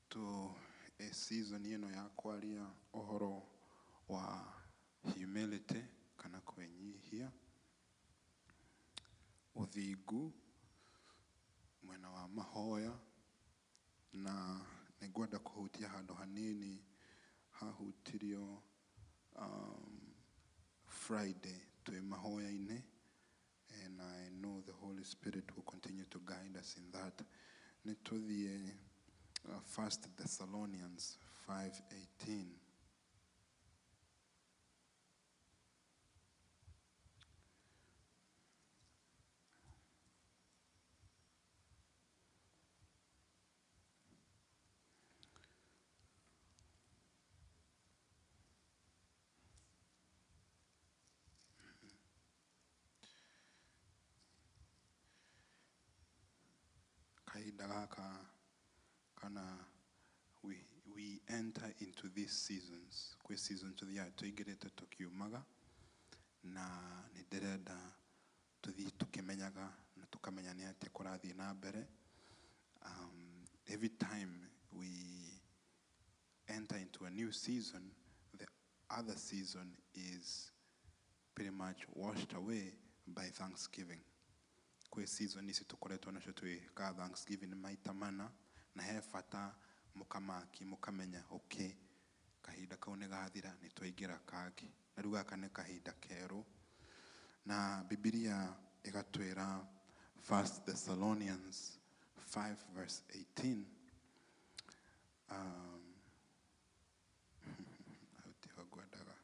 To a season ĩno ya kwaria ũhoro wa humility kana kwĩnyihia, ũthingu, mwena wa mahoya, na nĩngwenda kũhutia handũ hanini hahutirio Friday twĩ mahoya-inĩ, and I know the Holy Spirit will continue to guide us in that. Nĩ tũthiĩ 1 Thessalonians 5:18. Kahinda gaka kana we enter into these seasons. Kwĩ season tũthiaga tũingĩrĩte tũkiumaga, na nĩ ndĩrenda tũthiĩ tũkĩmenyaga na tũkamenya nĩ atĩa kũrathiĩ na mbere. Every time we enter into a new season, the other season is pretty much washed away by Thanksgiving. Kwĩ season ici tũkoretwo nacio twĩkaga Thanksgiving maita mana, na he bata mũkamaki mũkamenya okay, kahinda kau nĩ gathira, nĩ twaingĩra kangĩ, na rĩu gaka nĩ kahinda kerũ. Na Bibilia ĩgatwĩra 1 Thessalonians 5 verse 18, hau tiho ngwendaga.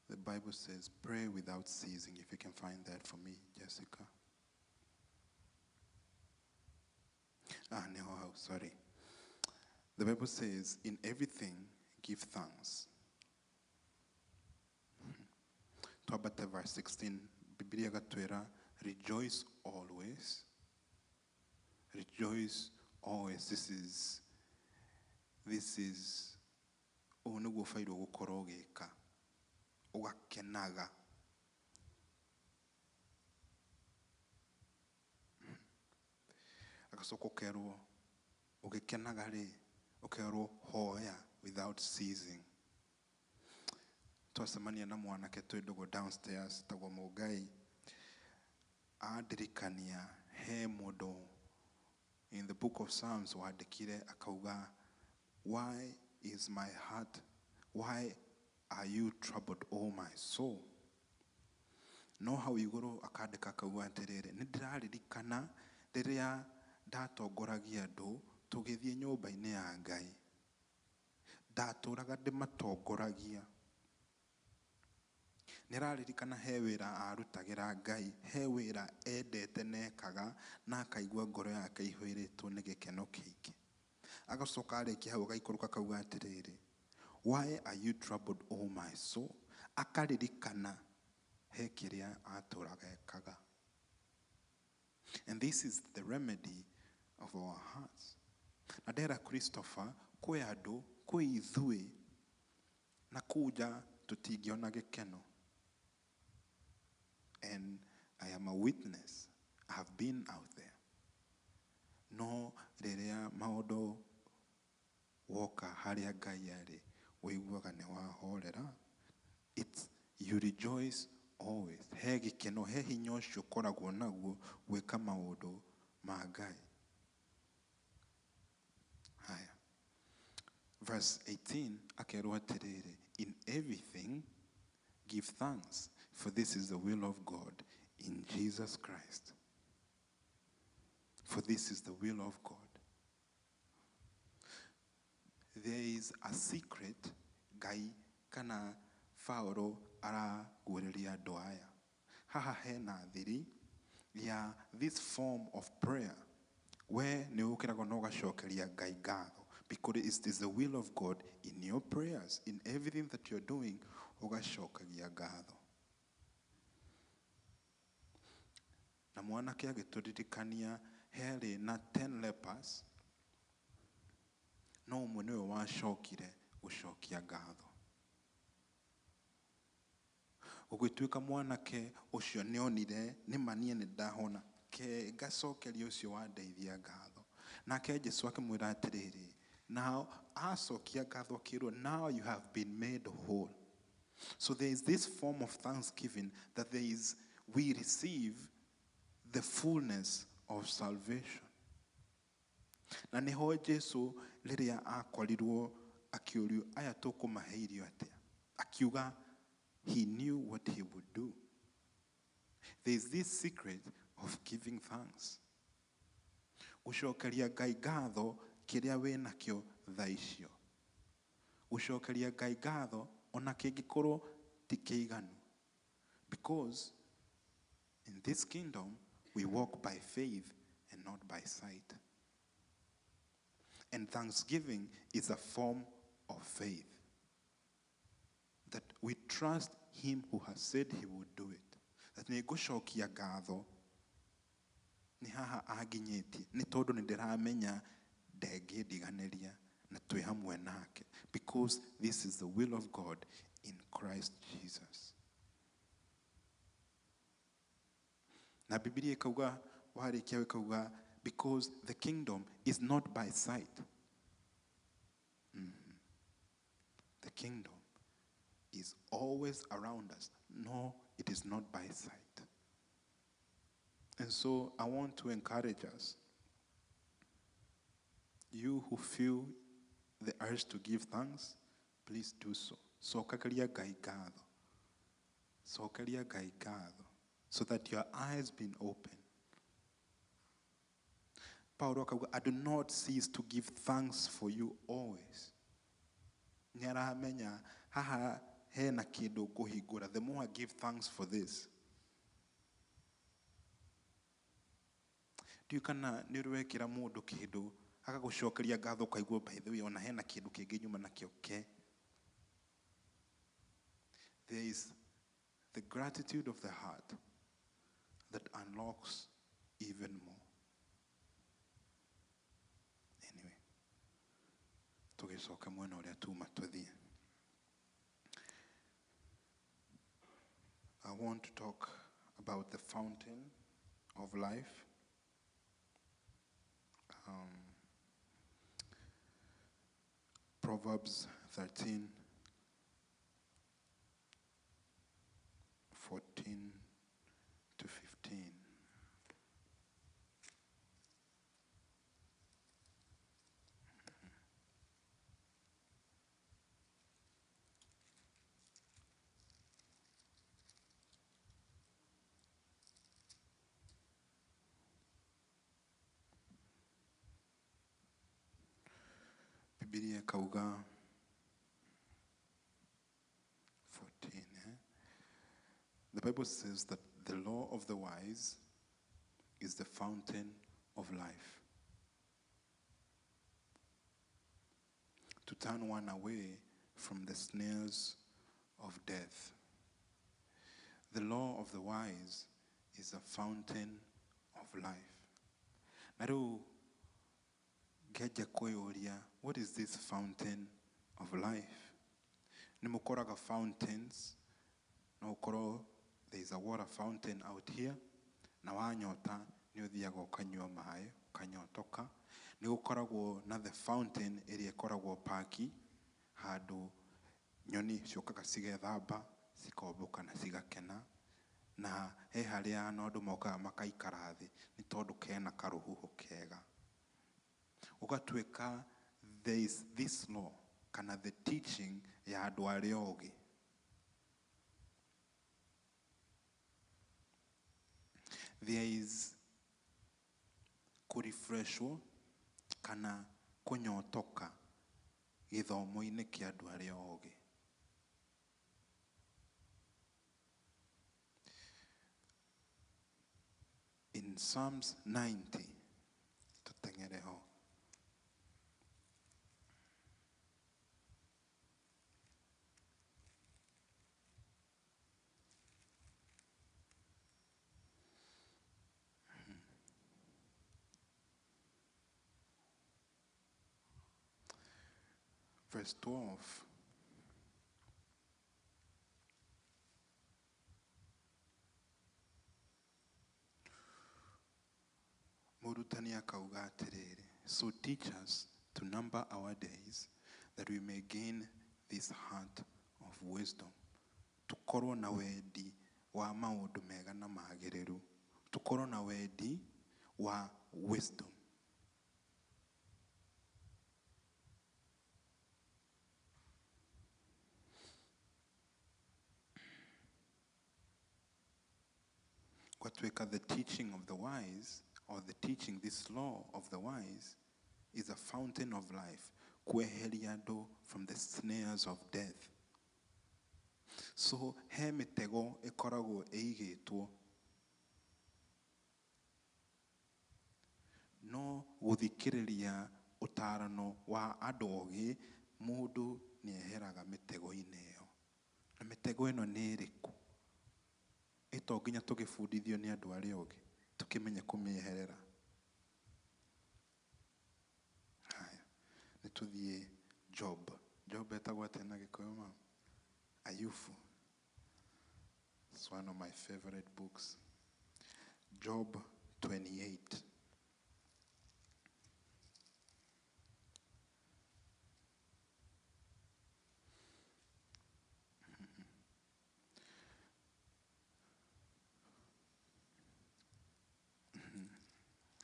The Bible says, pray without ceasing. If you can find that for me, Jessica. No, sorry. The Bible says, in everything, give thanks. Twabate verse 16, Biblia gatwera, rejoice always. Rejoice always. This is, ũũ nĩguo ũbairwo gũkorwo ũgĩka. Ũgakenaga. Agacoka ũkerwo, ũgĩkenaga rĩ, ũkerwo hoya without ceasing. Twacemania na mwanake twĩ ndũgũ downstairs, tagwo Mũngai, andirikania he mũndũ in the book of Psalms wandĩkire akauga, why is my heart, why are you troubled, O my soul? No hau igũrũ akandĩka akauga atĩrĩrĩ, nĩ ndĩraririkana rĩrĩa ndatongoragia andũ tũgĩthiĩ nyũmba-inĩ ya Ngai, ndatũraga ndĩmatongoragia. Nĩararirikana he wĩra arutagĩra Ngai, he wĩra endete na ekaga, na akaigua ngoro yake ĩihũrĩtwo nĩ gĩkeno kĩingĩ. Agacoka arĩkia hau agaikũrũka akauga atĩrĩrĩ, why are you troubled, O my soul? Akaririkana he kĩrĩa atũraga ekaga. And this is the remedy of our hearts. Na ndera Christopher, kwĩ andũ, kwĩ ithuĩ, na kũu nja tũtingĩona gĩkeno. And I am a witness. I have been out there. No rĩrĩa maũndũ woka harĩa Ngai arĩ, ũiguaga nĩ wahorera. It's you rejoice always. He gĩkeno, he hinya ũcio ũkoragwo naguo gwĩka maũndũ ma Ngai. Haya. Verse 18, akerwo atĩrĩrĩ, in everything give thanks, for this is the will of God in Jesus Christ. For this is the will of God. There is a secret Ngai kana Paulo araguũrĩria andũ aya. Haha hena thiri ya this form of prayer. We nĩ ũkĩragwo na ũgacokeria Ngai ngatho, because it is the will of God in your prayers, in everything that you're doing, ũgacokagia ngatho. Na mwanake agĩtũririkania herĩ na 10 lepers, no ũmwe nĩwe wacokire gũcokia ngatho. Gũgĩtuĩka mwanake ũcio nĩonire nĩ ma niĩ nĩ ndahona. Ke ngacokeria ũcio wandeithia ngatho. Nake Jesu akĩmwĩra atĩrĩrĩ, now acokia ngatho akĩrwo, now you have been made whole. So there is this form of thanksgiving that there is, we receive the fullness of salvation. Na nĩho Jesu rĩrĩa akorirwo akĩũrio aya tũkũmahe irio atĩa, akiuga he knew what he would do. There is this secret of giving thanks. Gũcokeria Ngai ngatho kĩrĩa wĩ nakĩo thaa icio. Gũcokeria Ngai ngatho ona kĩngĩkorwo ti kĩiganu. Because in this kingdom we walk by faith and not by sight. And thanksgiving is a form of faith. That we trust him who has said he would do it. That nĩ ngũcokia ngatho nĩ haha anginyĩtie, nĩ tondũ nĩ ndĩramenya ndengĩndiganĩria na twĩ hamwe nake. Because this is the will of God in Christ Jesus. Na Biblia ikauga, warĩkia ikauga, because the kingdom is not by sight. The kingdom is always around us. No, it is not by sight. And so I want to encourage us. You who feel the urge to give thanks, please do so. Cokagia Ngai ngatho. Cokagia Ngai ngatho. So that your eyes been open. Paulo akauga, I do not cease to give thanks for you always. Nĩaramenya haha hena kĩndũ ngũhingũra. The more I give thanks for this. Ndiũĩ kana nĩ ũrĩ wekĩra mũndũ kĩndũ agagũcokeria ngatho ũkaigua by the way ona hena kĩndũ kĩngĩ nyuma nakĩo ke. There is the gratitude of the heart that unlocks even more. Anyway, tũgĩcoka mwena ũrĩa tuma tũthiĩ. I want to talk about the fountain of life. Proverbs 13, 14 to 15. Bibilia ikauga 14. The Bible says that the law of the wise is the fountain of life. To turn one away from the snares of death. The law of the wise is a fountain of life. Na rĩu ngeja kwĩyũria, what is this fountain of life? Nĩ mũkoraga fountains, no ũkorwo there is a water fountain out here, na wanyota nĩ ũthiaga ũkanyua maĩ, ũkanyotoka. Nĩ gũkoragwo na the fountain ĩrĩa ĩkoragwo paki, handũ nyoni ciũkaga cigethamba, cikombũka na cigakena. Na he harĩa no andũ mokaga makaikara thĩ, nĩ tondũ kena karũhuho kega. Ũgatuĩka there is this law, kana the teaching ya andũ arĩa ogĩ. There is kũrefreshwo kana kũnyotoka gĩthomo-inĩ kĩa andũ arĩa ogĩ. In Psalms 90, tũteng'ere ho. Verse 12. Mũrutani akauga atĩrĩrĩ, so teach us to number our days that we may gain this heart of wisdom. Tukorwo na wendi wa maũndũ mega na magĩrĩru. Tukorwo na wendi wa wisdom. Gwatuĩka the teaching of the wise, or the teaching, this law of the wise, is a fountain of life. Kweheria andũ from the snares of death. So he mĩtego ĩkoragwo ĩigĩtwo, no gũthikĩrĩria ũtarano wa andũ ogĩ, mũndũ nĩeheraga mĩtego-inĩ ĩyo. Na mĩtego ĩno nĩ ĩrĩkũ? Ĩ to nginya tũgĩbundithio nĩ andũ arĩa ogĩ tũkĩmenye kũmĩeherera. Haya, nĩ tũthiĩ Job. Job etagwo atĩa na Gĩkũyũ ma? Ayubu. It's one of my favorite books. Job 28.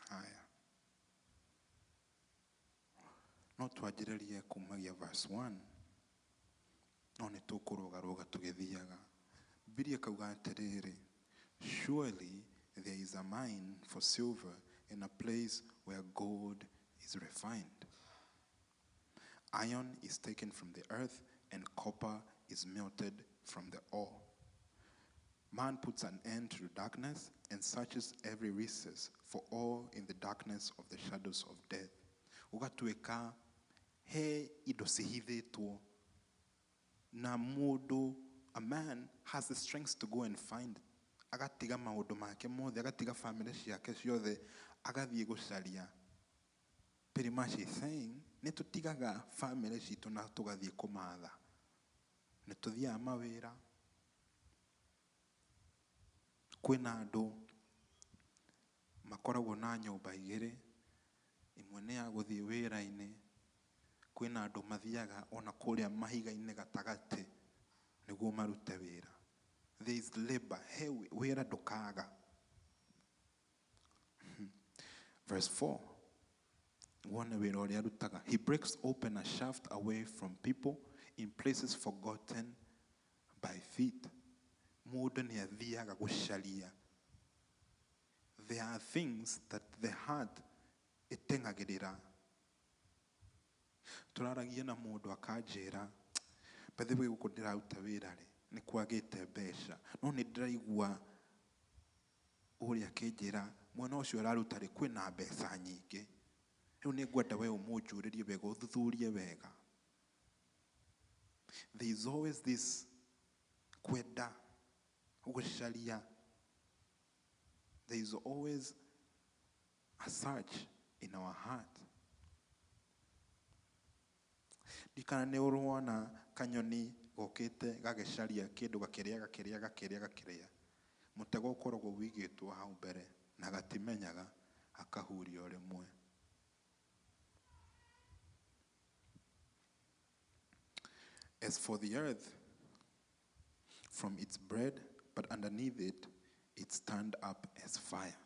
Haya. No twanjĩrĩrie kumagia verse 1. No nĩ tũkũrũgarũga tũgĩthiaga. Bibilia ĩkauga atĩrĩrĩ, surely there is a mine for silver in a place where gold is refined. Iron is taken from the earth and copper is melted from the ore. Man puts an end to darkness and searches every recess for all in the darkness of the shadows of death. Ũgatuĩka he indo cihithĩtwo na mũndũ, a man has the strength to go and find. Agatiga maũndũ make mothe, agatiga family ciake ciothe, agathiĩ gũcaria. Pretty much he's saying, nĩ tũtigaga family citũ na tũgathiĩ kũmatha. Nĩ tũthiaga mawĩra. Kwĩna andũ makoragwo na nyũmba igĩrĩ, ĩmwe nĩ ya gũthiĩ wĩra-inĩ, kwĩna andũ mathiaga ona kũrĩa mahiga-inĩ gatagatĩ nĩguo marute wĩra. There is labor. He wĩra ndũkaga. Verse 4. Wone wĩra ũrĩa arutaga. He breaks open a shaft away from people in places forgotten by feet. Mũndũ nĩ athiaga gũcaria. There are things that the heart ĩteng'agĩrĩra. Tũraragia na mũndũ akanjĩra, by the way, gũkũ ndĩraruta wĩra rĩ, nĩ kwagĩte mbeca. No nĩ ndĩraigua ũrĩa akĩnjĩra, mwena ũcio ũraruta rĩ, kwĩna mbeca nyingĩ. Rĩu nĩ ngwenda we ũmũnjũrĩrie wega, ũthuthurie wega. There is always this kwenda gũcaria. There is always a search in our heart. Ndikana nĩ ũrona kanyoni gokĩte gagĩcaria kĩndũ gakĩrĩa, gakĩrĩa, gakĩrĩa, gakĩrĩa. Mũtego ũkoragwo wĩigĩtwo hau mbere na gatimenyaga, akahuria o rĩmwe. As for the earth, from its bread, but underneath it, it stand up as fire.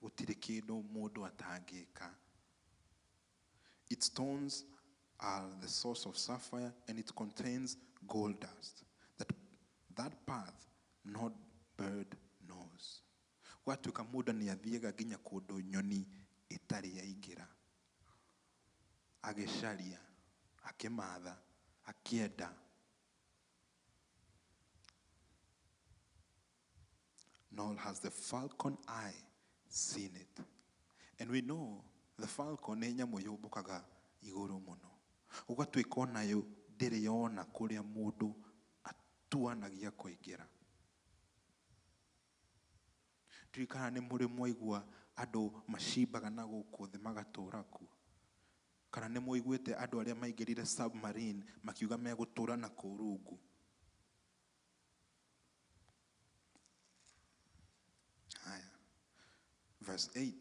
Gũtirĩ kĩndũ mũndũ atangĩka. Its stones are the source of sapphire, and it contains gold dust. That path not bird knows. Gwatuĩka mũndũ nĩ athiaga nginya kũndũ nyoni ĩtarĩ yaingĩra. Agĩcaria, akĩmatha, akĩenda. Nor has the falcon eye seen it. And we know the falcon nĩ nyamũ yũmbũkaga igũrũ mũno. Ũgatuĩka onayo ndĩrĩ yona kũrĩa mũndũ atuanagia kũingĩra. Ndiũĩ kana nĩ mũrĩ mwaigua andũ macimbaga na gũkũ thĩ magatũra kuo. Kana nĩ mũiguĩte andũ arĩa maingĩrire submarine makiuga megũtũra na kũu rungu. Haya. Verse 8.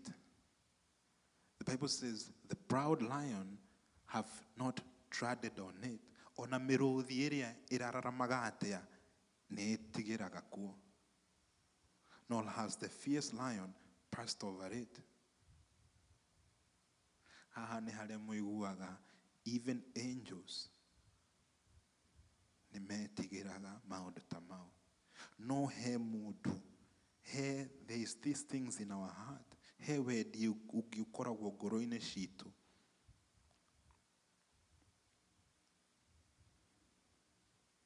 The Bible says, the proud lion have not treaded on it. Ona mĩrũthi ĩrĩa ĩrararamaga atĩa nĩ ĩtigĩraga kuo. Nor has the fierce lion passed over it. Haha nĩ harĩa mũiguaga even angels nĩ metigĩraga maũndũ ta mau. No he mũndũ, he there is these things in our heart. He wendi ũngĩ ũkoragwo ngoro-inĩ citũ.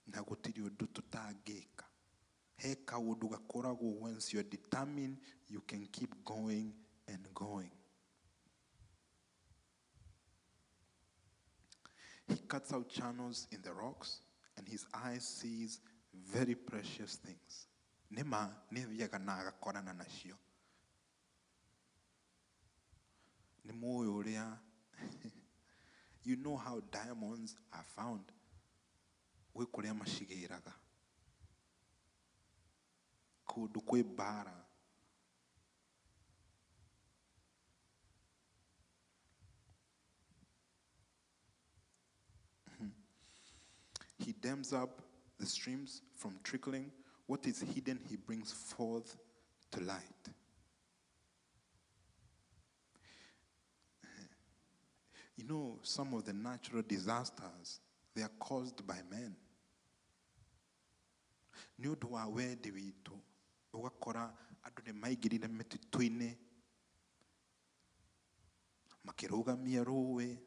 Na gũtirĩ ũndũ tũtangĩka. He kaũndũ gakoragwo once you're determined, you can keep going and going. He cuts out channels in the rocks, and his eyes sees very precious things. Nĩma nĩathiaga na agakorana nacio. Nĩ mũĩ ũrĩa you know how diamonds are found. Gwĩ kũrĩa macigĩraga. Kũndũ kwĩ mbara. He dams up the streams from trickling. What is hidden, he brings forth to light. You know, some of the natural disasters, they are caused by men. Nĩ ũndũ wa wendi witũ, ũgakora andũ nĩ maingĩrire mĩtitũ-inĩ, makĩrũgamia rũĩ,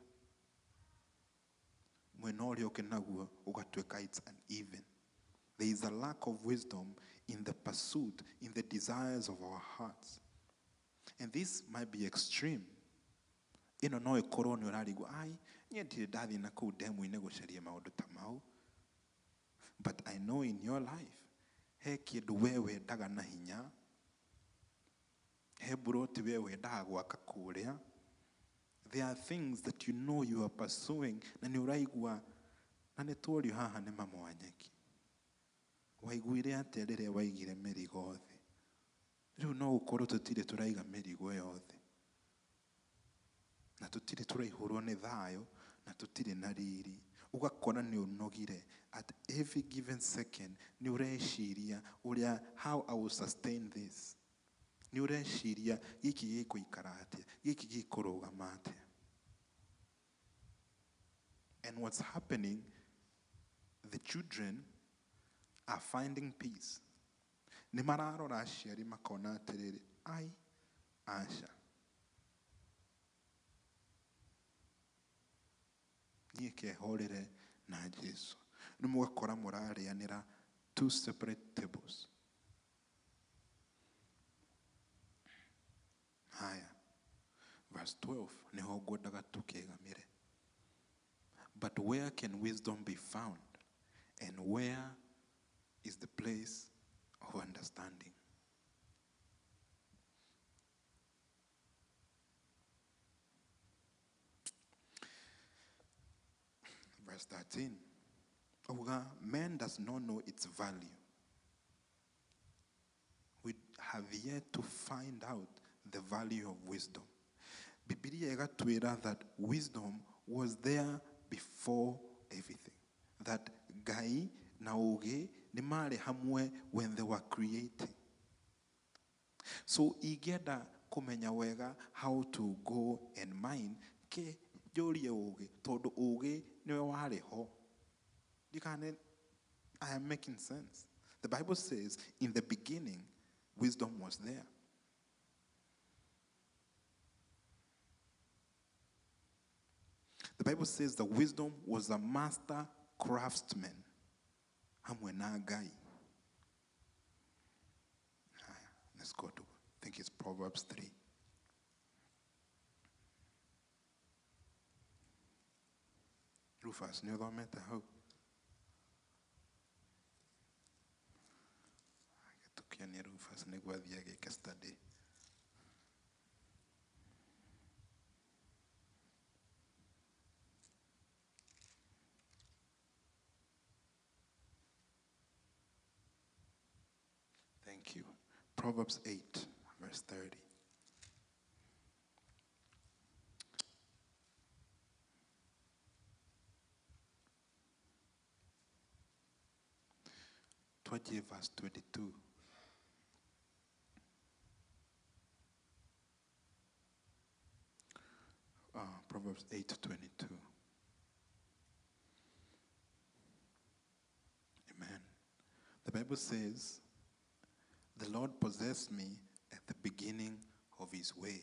mwena ũrĩa ũngĩ naguo ũgatuĩka it's uneven. There is a lack of wisdom in the pursuit, in the desires of our hearts. And this might be extreme. Ĩno no ĩkorwo nĩ ũrarigwo, ai, niĩ ndirĩ ndathiĩ na kũu ndemu-inĩ gũcaria maũndũ ta mau. But I know in your life, he kĩndũ we wendaga na hinya, he mburoti we wendaga gwaka kũrĩa. There are things that you know you are pursuing, na nĩ ũraigua, na nĩ tworio haha nĩ mama wa nyeki. Waiguire atĩa rĩrĩa waigire mĩrigo thĩ? Rĩu no gũkorwo tũtirĩ tũraiga mĩrigo yothe. Na tũtirĩ tũraihũrwo nĩ thayũ, na tũtirĩ na riri. Ũgakora nĩ ũnogire. At every given second, nĩ ũreciria ũrĩa how I will sustain this. Nĩ ũreciria gĩkĩ gĩkũikara atĩa, gĩkĩ gĩkũrũgama atĩa. And what's happening, the children are finding peace. Nĩ mararora aciari makona atĩrĩrĩ, ai, aca. Niĩ kehorere na Jesu. Nĩ mũgakora mũrarĩanĩra two separate tables. Haya, verse 12, nĩho ngwendaga tũkĩgamĩre. But where can wisdom be found? And where is the place of understanding? Verse 13. Oga, man does not know its value. We have yet to find out the value of wisdom. Bibilia ĩgatwĩra that wisdom was there before everything. That Ngai na ũũgĩ nĩ marĩ hamwe when they were creating. So ingĩenda kũmenya wega how to go and mine, ke njũrie ũũgĩ, tondũ ũũgĩ nĩwe warĩ ho. Ndikane, I am making sense. The Bible says, in the beginning, wisdom was there. The Bible says that wisdom was a master craftsman. Hamwe na Ngai. Let's go to, I think it's Proverbs 3. Rufus, nĩ ũthomete hau? Tũkĩonie Rufus nĩguo athiĩ agĩke study. Thank you. Proverbs 8, verse 30. Twaje verse 22. Proverbs 8:22. Amen. The Bible says, the Lord possessed me at the beginning of his way,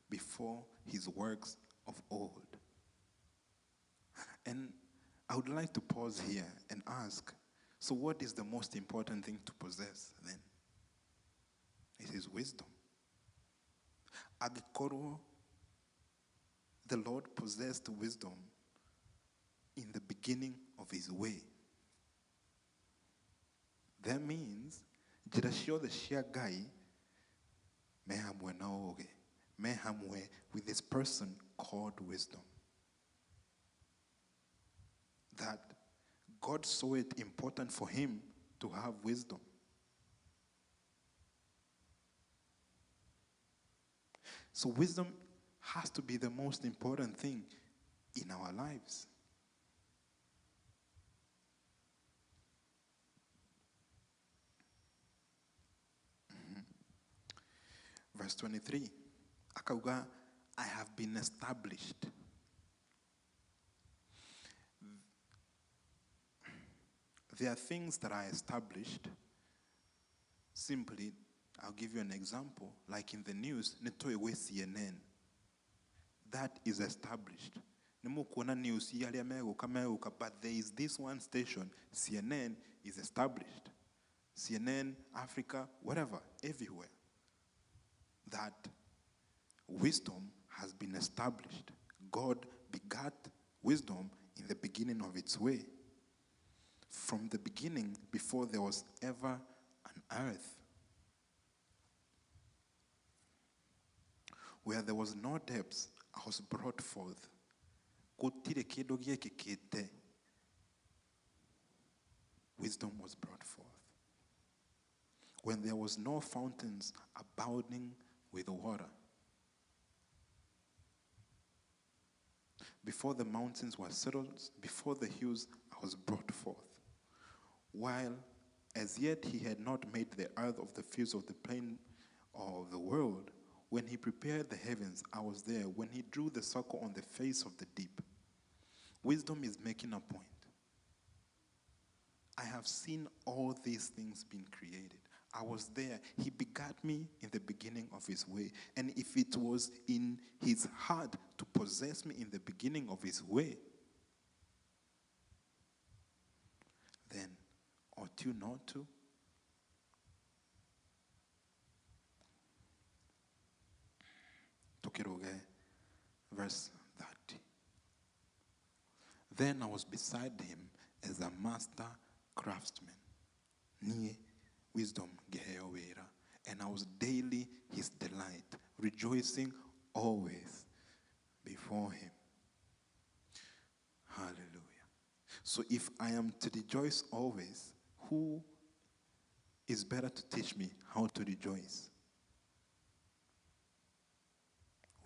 before his works of old. And I would like to pause here and ask, so what is the most important thing to possess then? It is wisdom. Angĩkorwo the Lord possessed wisdom in the beginning of his way, that means njĩra ciothe cia Ngai me hamwe na ũũgĩ, me hamwe with this person called wisdom. That God saw it important for him to have wisdom. So wisdom has to be the most important thing in our lives. Verse 23, akauga, I have been established. There are things that are established. Simply, I'll give you an example. Like in the news, nĩtũĩ CNN. That is established. Nĩmũkuona news yarĩa megũka megũka, but there is this one station, CNN is established. CNN, Africa, whatever, everywhere. That wisdom has been established. God begat wisdom in the beginning of its way. From the beginning, before there was ever an earth, where there was no depths, I was brought forth. Gũtirĩ kĩndũ gĩekĩkĩte. Wisdom was brought forth. When there was no fountains abounding with water. Before the mountains were settled, before the hills, I was brought forth. While as yet he had not made the earth of the fields of the plain of the world, when he prepared the heavens, I was there. When he drew the circle on the face of the deep. Wisdom is making a point. I have seen all these things being created. I was there. He begat me in the beginning of his way. And if it was in his heart to possess me in the beginning of his way, then ought you not to? Tukiruge, verse 30. Then I was beside him as a master craftsman. Nie wisdom ngĩheo wĩra. And I was daily his delight, rejoicing always before him. Hallelujah. So if I am to rejoice always, who is better to teach me how to rejoice?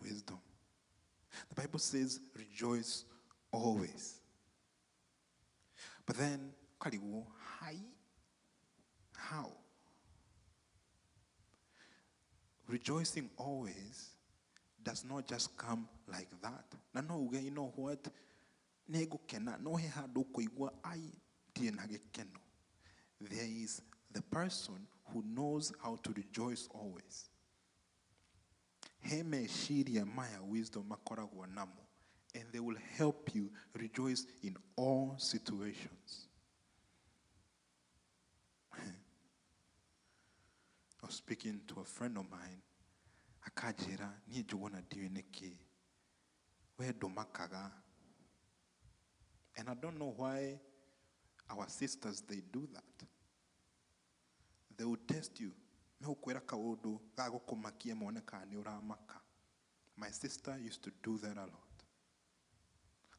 Wisdom. The Bible says rejoice always. But then, how? Rejoicing always does not just come like that. Na no uge, you know what? Nĩngũkena, no he handũ ũkũigua, ai, ndirĩ na gĩkeno. There is the person who knows how to rejoice always. He meciria maya wisdom makoragwo namo, and they will help you rejoice in all situations. I was speaking to a friend of mine. Akanjĩra, niĩ njũgũna ndiũĩ nĩkĩ. We ndũmakaga. And I don't know why our sisters, they do that. They will test you. Megũkwĩra kaũndũ ga gũkũmakia mone kana nĩ ũramaka. My sister used to do that a lot.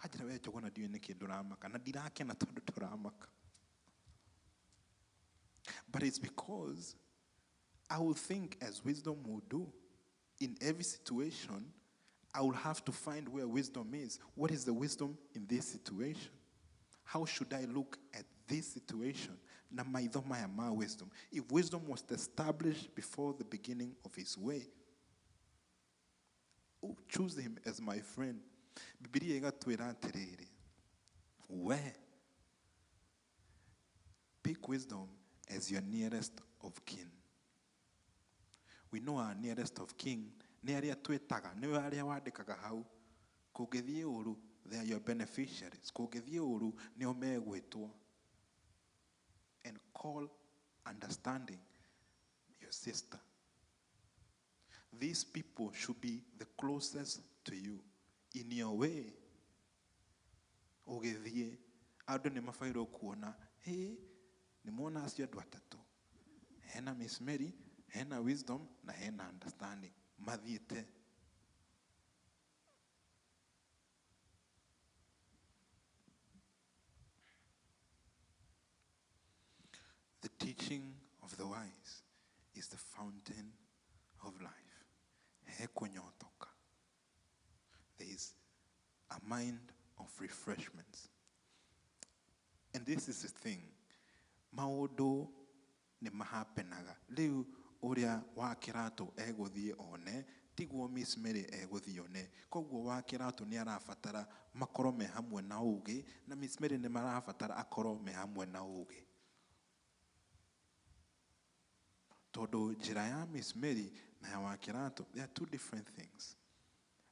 Anjĩra, we njũgũna ndiũĩ nĩkĩ ndũramaka. Na ndirakena tondũ ndũramaka. But it's because I will think as wisdom will do. In every situation, I will have to find where wisdom is. What is the wisdom in this situation? How should I look at this situation na maitho maya ma wisdom. If wisdom was established before the beginning of his way, oh, choose him as my friend. Bibilia igatwĩra atĩrĩrĩ, we pick wisdom as your nearest of kin. We know our nearest of kin nĩ arĩa twĩtaga, nĩ arĩa wandĩkaga hau. Kũngĩthiĩ ũru, they are your beneficiaries. Kũngĩthiĩ ũru, nĩo megwĩtwo. And call understanding your sister. These people should be the closest to you in your way. Ũgĩthiĩ, andũ nĩ mabairwo kuona, hey, nĩ mona acio andũ atatũ. Hena Miss Mary, hena wisdom, na hena understanding. Mathiĩte. The teaching of the wise is the fountain of life. He kunyotoka. There is a mind of refreshments. And this is the thing. Maũndũ nĩ mahapenaga. Rĩu ũrĩa wa kĩratũ egũthiĩ one, tiguo Miss Mary egũthiĩ one. Koguo wa kĩratũ nĩ arabatara makorwo me hamwe na ũgĩ, na Miss Mary nĩ marabatara akorwo me hamwe na ũgĩ. Tondũ njĩra ya Miss Mary na ya wa kĩratũ, they are two different things.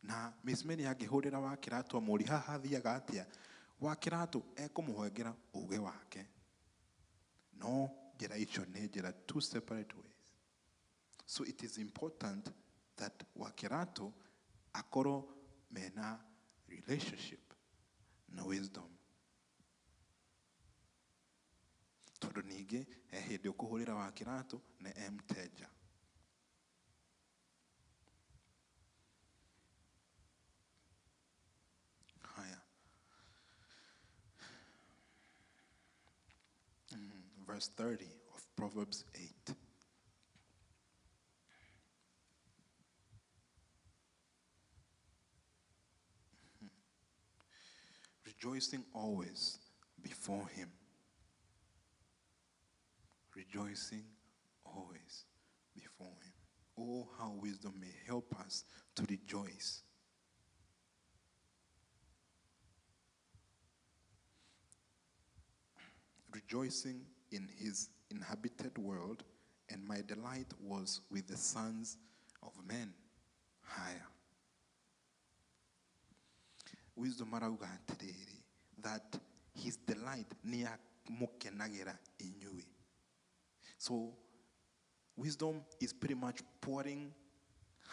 Na Miss Mary angĩhũrĩra wa kĩratũ amũũrie haha hathiaga atĩa, wa kĩratũ ekũmũhengera ũgĩ wake. No njĩra icio nĩ njĩra two separate ways. So it is important that wa kĩratũ akorwo mena relationship na wisdom. Tondũ ningĩ he hĩndĩ ũkũhũrĩra wa kĩratũ na e mteja. Haya. Verse 30 of Proverbs 8. Rejoicing always before him. Rejoicing always before him. Oh, how wisdom may help us to rejoice. Rejoicing in his inhabited world, and my delight was with the sons of men. Higher. Wisdom arauga atĩrĩrĩ, that his delight nĩ amũkenagira inyuĩ. So wisdom is pretty much pouring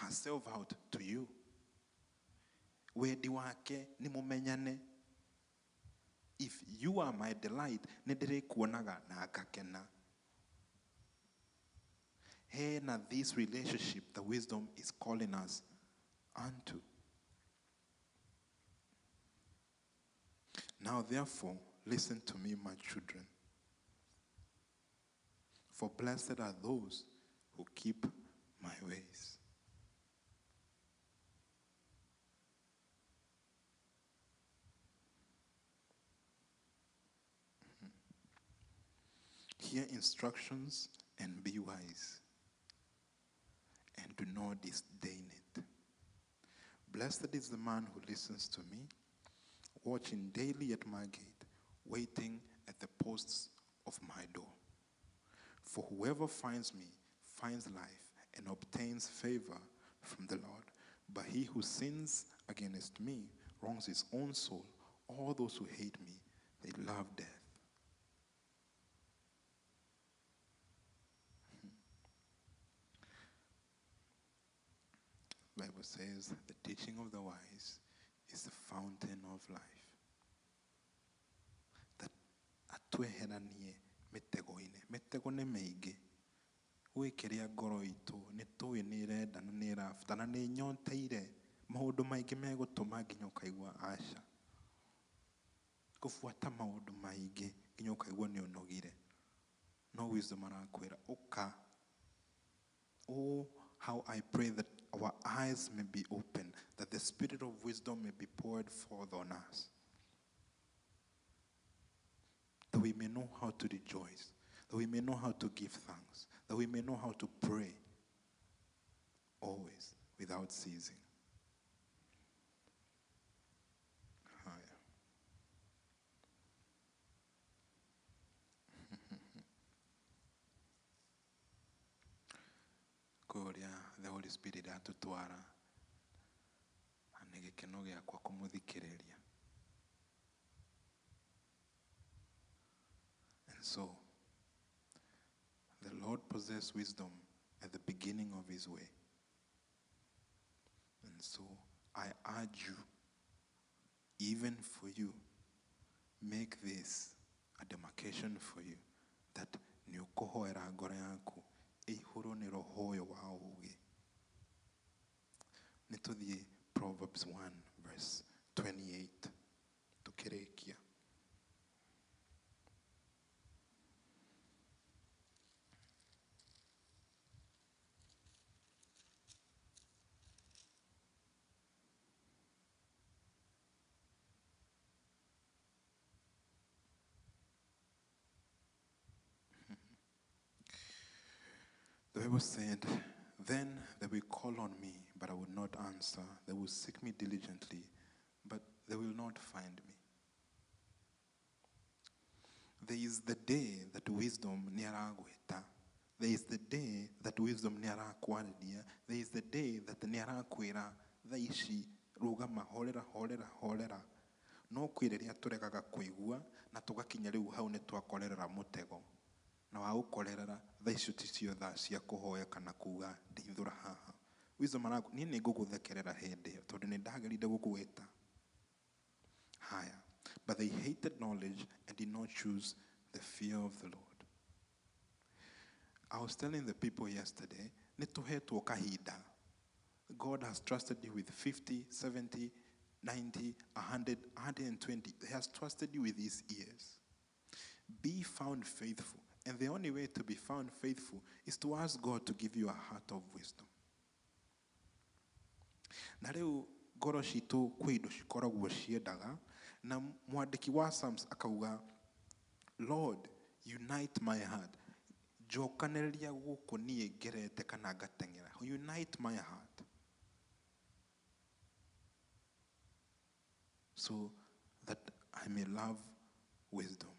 herself out to you. Wendi wake nĩ mũmenyane. If you are my delight, nĩ ndĩrĩkuonaga na ngakena. Hena this relationship the wisdom is calling us unto. Now therefore, listen to me, my children. For blessed are those who keep my ways. Hear instructions and be wise, and do not disdain it. Blessed is the man who listens to me, watching daily at my gate, waiting at the posts of my door. For whoever finds me finds life and obtains favor from the Lord. But he who sins against me wrongs his own soul. All those who hate me, they love death. The Bible says the teaching of the wise is the fountain of life. That atweheranie mĩtego-inĩ. Mĩtego nĩ mĩingĩ. Gwĩkĩria ngoro itũ nĩ tũĩ nĩ ĩrenda na nĩ ĩrabatara na nĩ ĩnyoteire maũndũ maingĩ megũtũma nginya ũkaigua aca. Kũbuata maũndũ maingĩ nginya ũkaigua nĩ ũnogire. No wisdom arakwĩra ũka. Oh, how I pray that our eyes may be open, that the spirit of wisdom may be poured forth on us. that we may know how to rejoice, that we may know how to give thanks, that we may know how to pray always without ceasing. Haya. Kũrĩa the Holy Spirit atũtwara na nĩ gĩkeno gĩakwa kũmũthikĩrĩria. And so, the Lord possessed wisdom at the beginning of his way. And so, I urge you, even for you, make this a demarcation for you, that nĩ ũkũhoera ngoro yaku ĩihũrwo nĩ roho ũyũ wa ũũgĩ. Nĩ tũthiĩ Proverbs 1 verse 28 tũkĩrĩkia. The Bible said, then they will call on me, but I will not answer. They will seek me diligently, but they will not find me. There is the day that wisdom nĩaragwĩta. There is the day that wisdom nĩarakwarĩria. There is the day that nĩarakwĩra thaa ici rũgama, horera, horera, horera. No kwĩ rĩrĩa tũregaga kũigua na tũgakinya rĩu hau nĩ twakorerera mũtego. Na waũkorerera thaa icio ticio thaa cia kũhoya kana kuga ndeithũra haha. Wisdom araku niĩ nĩ ngũgũthekerera hĩndĩ ĩyo tondũ nĩ ndagerire gũgwĩta. Haya. But they hated knowledge and did not choose the fear of the Lord. I was telling the people yesterday, nĩ tũhetwo kahinda. God has trusted you with 50, 70, 90, 100, 120. He has trusted you with his ears. Be found faithful. And the only way to be found faithful is to ask God to give you a heart of wisdom. Na rĩu ngoro citũ kwĩ indo cikoragwo ciendaga, na mwandĩki wa Psalms akauga, Lord, unite my heart. Njokanĩrĩria gũkũ niĩ ngerete kana ngateng'era. Unite my heart. So that I may love wisdom.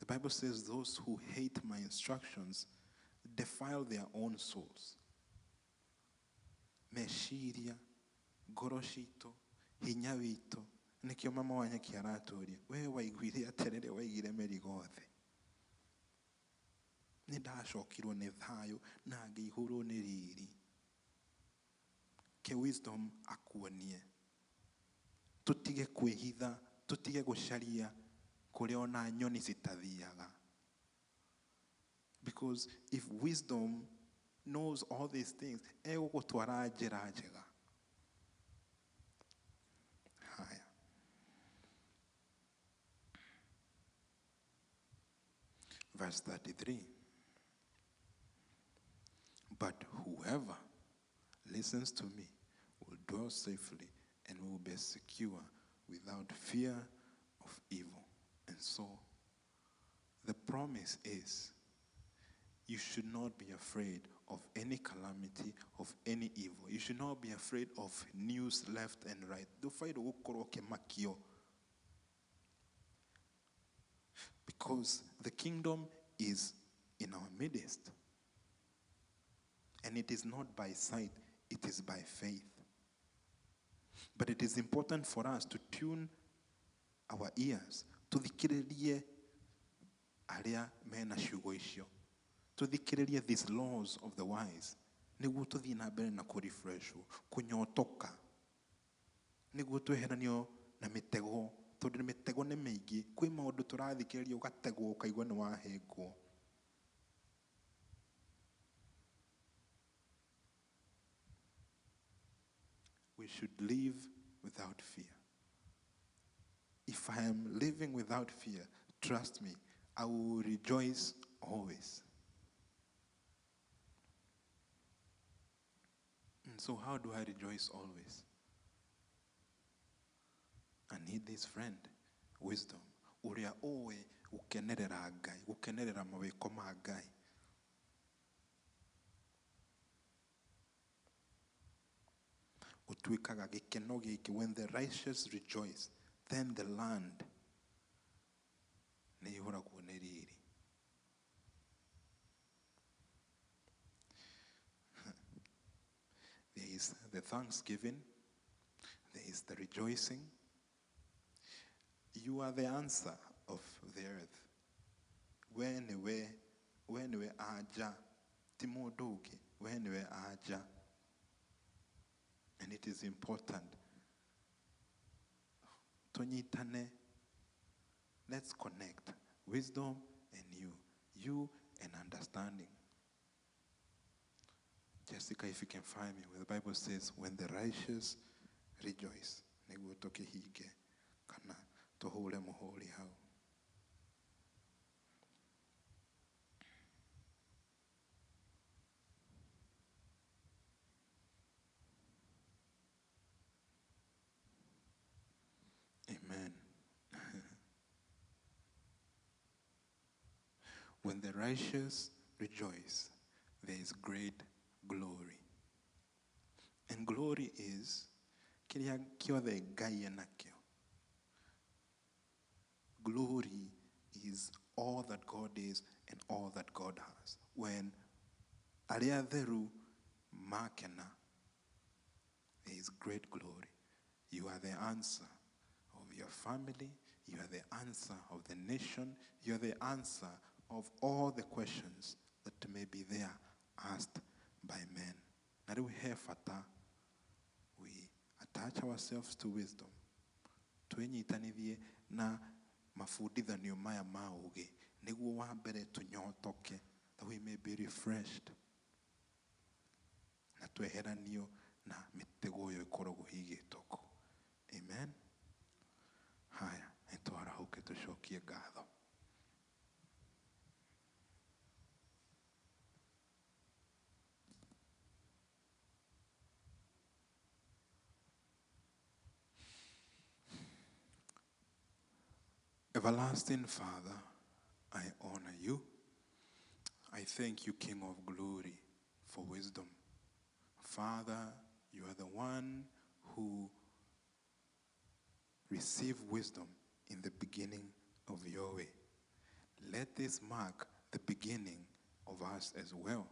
The Bible says those who hate my instructions defile their own souls. Meciria, ngoro citũ, hinya witũ, nĩkĩo mama wa nyeki aratũria, we waiguire atĩa rĩrĩa waigire mĩrigo thĩ? Nĩ ndacokirwo nĩ thayũ na ngĩihũrwo nĩ riri. Ke wisdom akuonie. Tũtige kwĩhitha, tũtige gũcaria kũrĩa ona nyoni citathiaga. Because if wisdom knows all these things, egũgũtwara njĩra njega. Haya. Verse 33. But whoever listens to me will dwell safely and will be secure without fear of evil. And so, the promise is, you should not be afraid of any calamity, of any evil. You should not be afraid of news left and right. Because the kingdom is in our midst. And it is not by sight, it is by faith. But it is important for us to tune our ears tuthikiririe aria mena ciugo icio, tuthikiririe these laws of the wise, niguo tuthie na mbere na kũrefreshwo, kũnyotoka, niguo tweheranio na mĩtego, tondũ mĩtego nĩ mĩingĩ. Kwĩ maũndũ tũrathikĩrĩria ũgategwo ũkaigua nĩ wahĩngwo. We should live without fear. If I am living without fear, trust me, I will rejoice always. And so how do I rejoice always? I need this friend, wisdom. Ũrĩa ũĩ gũkenerera Ngai, gũkenerera mawĩko ma Ngai. Gũtuĩkaga gĩkeno gĩkĩ, when the righteous rejoice, then the land nĩ ĩihũragwo nĩ riri. There is the thanksgiving, there is the rejoicing. You are the answer of the earth. We nĩwe anja, ti mũndũ ũngĩ, we nĩwe anja. And it is important. Tũnyitane. Let's connect wisdom and you, you and understanding. Jessica, if you can find me, where the Bible says, when the righteous rejoice, nĩguo tũkĩhinge kana tũhũre mũhũri hau. Amen. When the righteous rejoice, there is great glory. And glory is kĩrĩa kĩothe Ngai enakĩo. Glory is all that God is and all that God has. When arĩa atheru makena, there is great glory. You are the answer of your family. You are the answer of the nation. You are the answer of all the questions that may be there asked by men. Na rĩu he bata we attach ourselves to wisdom. Twĩnyitanithie na mabundithanio maya ma ũũgĩ nĩguo wa mbere tũnyotoke, that we may be refreshed, na tweheranio na mĩtego ĩyo ĩkoragwo ĩigĩtwo kũu. Amen. Haya, nĩtwarahũke tũcokie ngatho. Everlasting Father, I honor you. I thank you, King of glory, for wisdom. Father, you are the one who received wisdom in the beginning of your way. Let this mark the beginning of us as well.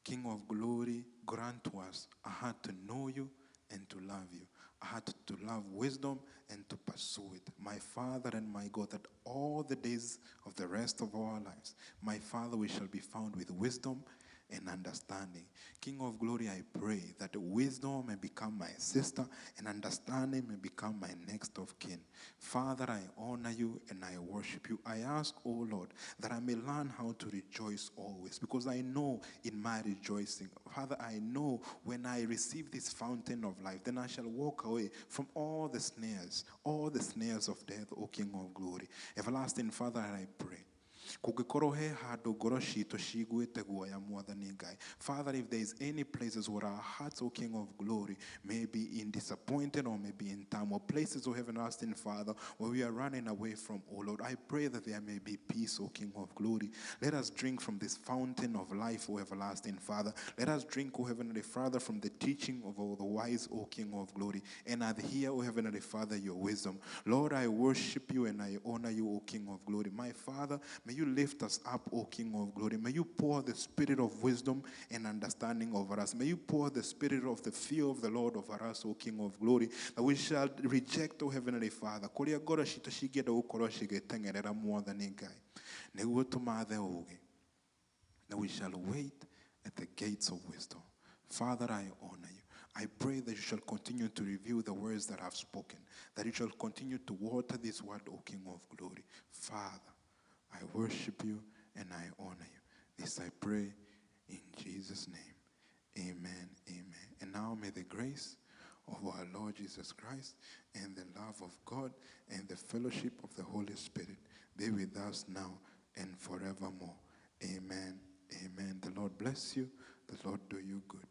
King of glory, grant to us a heart to know you and to love you, a heart to love wisdom and to pursue it. My Father and my God, that all the days of the rest of our lives, my Father, we shall be found with wisdom and understanding. King of glory, I pray that wisdom may become my sister and understanding may become my next of kin. Father, I honor you and I worship you. I ask, O Lord, that I may learn how to rejoice always, because I know in my rejoicing, Father, I know when I receive this fountain of life, then I shall walk away from all the snares of death, O King of glory. Everlasting Father, I pray. Kũngĩkorwo he handũ ngoro citũ ciguĩte guoya Mwathani Ngai. Father, if there is any places where our hearts, O King of glory, may be in disappointed or maybe in turmoil, places, O everlasting Father, where we are running away from, O Lord, I pray that there may be peace, O King of glory. Let us drink from this fountain of life, O everlasting Father. Let us drink, O Heavenly Father, from the teaching of all the wise, O King of glory, and adhere, O Heavenly Father, your wisdom. Lord, I worship you and I honor you, O King of glory. My Father, may you lift us up, O King of glory. May you pour the spirit of wisdom and understanding over us. May you pour the spirit of the fear of the Lord over us, O King of glory, that we shall reject, O Heavenly Father, kũrĩa ngoro citũ cingĩenda gũkorwo cigĩteng'erera Mwathani Ngai, nĩguo tũmathe ũũgĩ, that we shall wait at the gates of wisdom. Father, I honor you. I pray that you shall continue to review the words that I've spoken, that you shall continue to water this word, O King of glory. Father, I worship you and I honor you. This I pray in Jesus' name. Amen, amen. And now may the grace of our Lord Jesus Christ and the love of God and the fellowship of the Holy Spirit be with us now and forevermore. Amen, amen. The Lord bless you. The Lord do you good.